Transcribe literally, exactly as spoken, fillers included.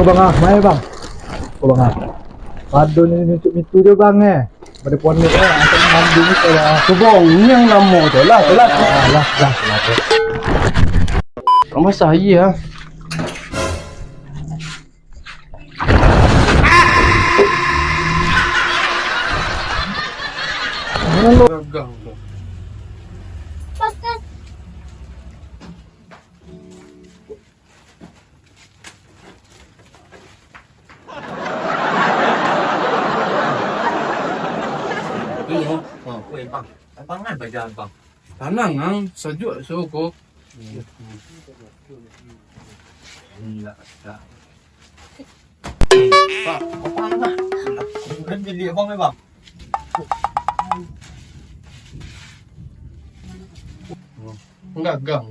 Bang ah, mai bang. Oh, bang ah. Pado ni untuk mitu jo bang eh. Pada ponik eh, angkat mandi ni kalau ah. Tu bang, ni yang namo tu lah, tu lah. Ah, lah, lah, lah. Rumah saya. Gagah. Iyo. Ha, weh, bang. Lapangan baja, bang. Tanang, ang. Sajuak suko. Iyo, tak. Pak, lapangan, bang. Kan bilik bang, bang. Enggak, gang.